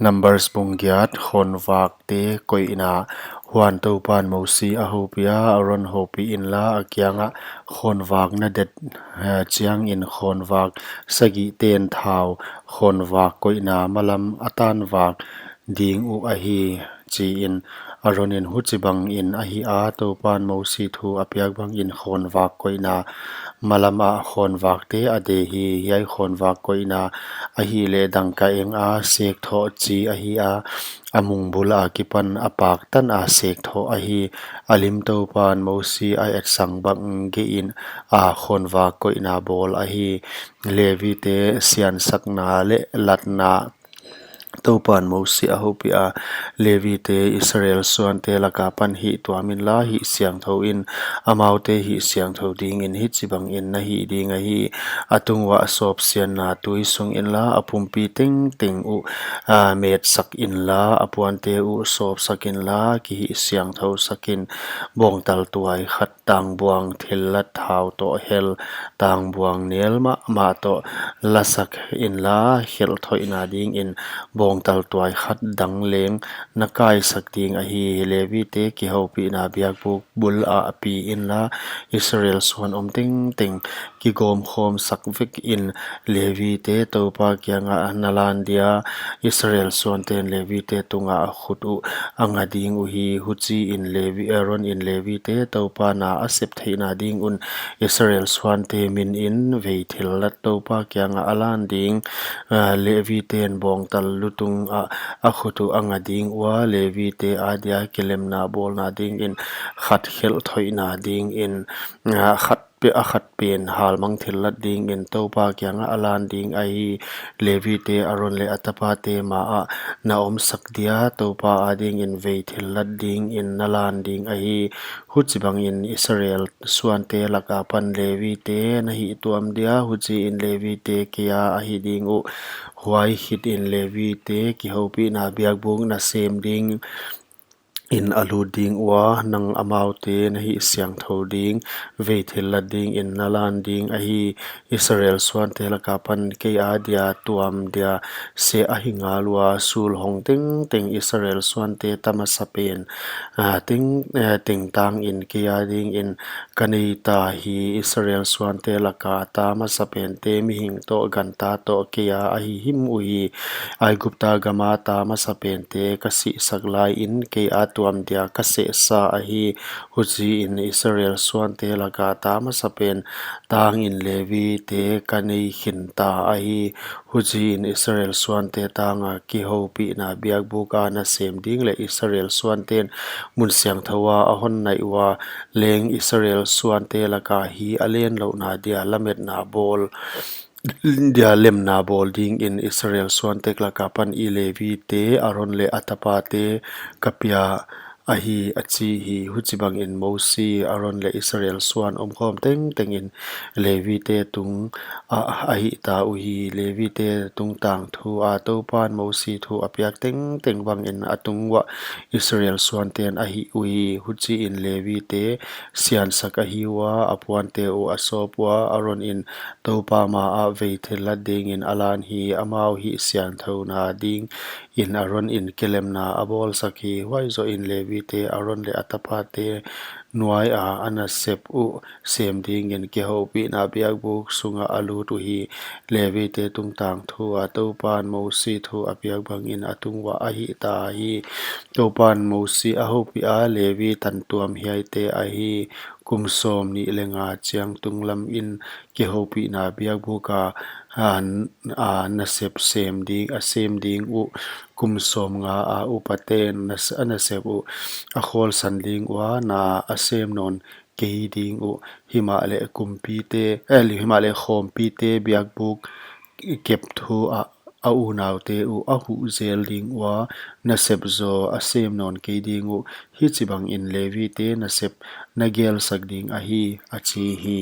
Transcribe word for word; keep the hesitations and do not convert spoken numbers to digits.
Numbers bung giat, khawnvakte koihna. Huan Toupan Mosi a houpiha, Aron houpih inla, a kiangah, khawnvak na det, eh, chiangin khawnvak sagihten thau, khawnvak koihna malam a tanvak ding uh ahi, chiin. Aronin huchibangin a hih a, Toupan Mosi thu a piak bangin khawnvak koihna malamah khawnvakte a de hi. Hiai khawnvak koihna ahihleh dangka enga sekthoh chi ahi a, a mungbul akipan a pak tana sekthoh ahi. A lim Toupan Mosi a etsakna bang geihin a khawnvak koihna bawl ahi. Levite siansakna leh latna. Toupan Mosi a houpiha, Levite Israel suante laka pan hih tuam inla, hih siangthou in, amaute hih siangthou dingin hichibangin na hih ding ahi. A tung uah sawpsianna tui sung inla, a pumpi tengteng uh, a metsak inla, a puante uh sawpsak inla, kihihsiangthou sakin, bawngtal tuai khat tangbuang thillat thau toh hel, tangbuang nel mahmah toh lasak inla, khelh thoihna dingin bawngtal tuai khat dang leng na kaisak ding ahi. Levite kihoupihna biakbuk bulah pi inla, Israel suan om tengteng kigawmkhawm sak vekin Levite Toupa kiangah na lan dia. Israel suanten Levite tungah a khut uh a nga ding uhi. Huchiin Levi, Aronin Levite Toupa na a sep theihna ding un Israel suante minin vei thillat Toupa kiangah a lan ding. Ah, Leviten bawngtal lutung ah a khut uh a nga ding ua, Levite adia kilemna bawlna dingin khat khelh thoihna dingin, ah, khat pe-, a khat pen halmang thillat dingin Toupa kiangah a lan ding ahi. Levite Aron leh a tapate maah na omsak dia, Toupa adingin vei thillat dingin na lan ding ahi. Huchibangin Israel suante laka pan Levite na hih tuam dia, huchiin Levite keia ahi ding uh. Huai khitin Levite kihoupihna biakbuk na sem ding in a lut ding ua, nang amaute na hihsiangthou ding, vei thillat dingin na lan ding ahi. Israel suante laka pan kei adia tuam dia seh ahi ngal ua, sul hong tengteng Israel suante ta masapen, ah, teng, eh, tengtangin kei adingin ka neita hi. Israel suante laka ta masapente mihing toh ganta toh keia ahi him uhi. Aigupta gama ta masapente ka sihsak laiin keia tuam dia ka sehsa ahi. Huchiin Israel suante laka ta masapen tangin Levite ka nei khinta ahi. Huchiin Israel suante tanga kihoupihna biakbuka na sem ding leh Israel suanten mun siangthoua a hon naih ua leng Israel suante laka hi a lenlouhna dia lametna bawl, dia lemna bawl dingin Israel suante laka pan i Levite Aron leh a tapate ka pia ahi, a chi hi. Huchibangin Mosi, Aron leh Israel suan omkhawm tengtengin Levite tung ah a hihta uhi. Levite tungtang thu a Toupan Mosi thu a piak tengteng bangin a tung uah Israel suanten a hih uhi. Huchiin Levite siansak ahi ua, a puante uh a sawp ua, Aronin Toupa maah vei thillat dingin a lan hi. Amau hihsiangthouna dingin Aronin kilemna a bawlsak hi. Huai zohin Levite Aron leh a tapate nuaia a nasep uh sem dingin kihoupihna biakbuk sungah a lut uhi. Levite tungtang thu a Toupan Mosi thu a piak bangin a tung uah a hihta hi. Toupan Mosi a houpiha, Levi tantuam hiaite ahi. Kum sawmnih leh nga chiang tunglamin kihoupihna biakbuka, a, a nasep sem ding, a sem ding uh, kum sawmnga a upaten nas-, a nasep uh a khawlsan ding ua, na a sem nawn kei ding uh, himahleh kumpite, eh, himahleh khawmpite biakbuk kep thu ah a unaute uh a huh zel ding ua, nasep zaw a sem nawn kei ding uh. Hichibangin Levite nasep na gelsak ding ahi, a chi hi.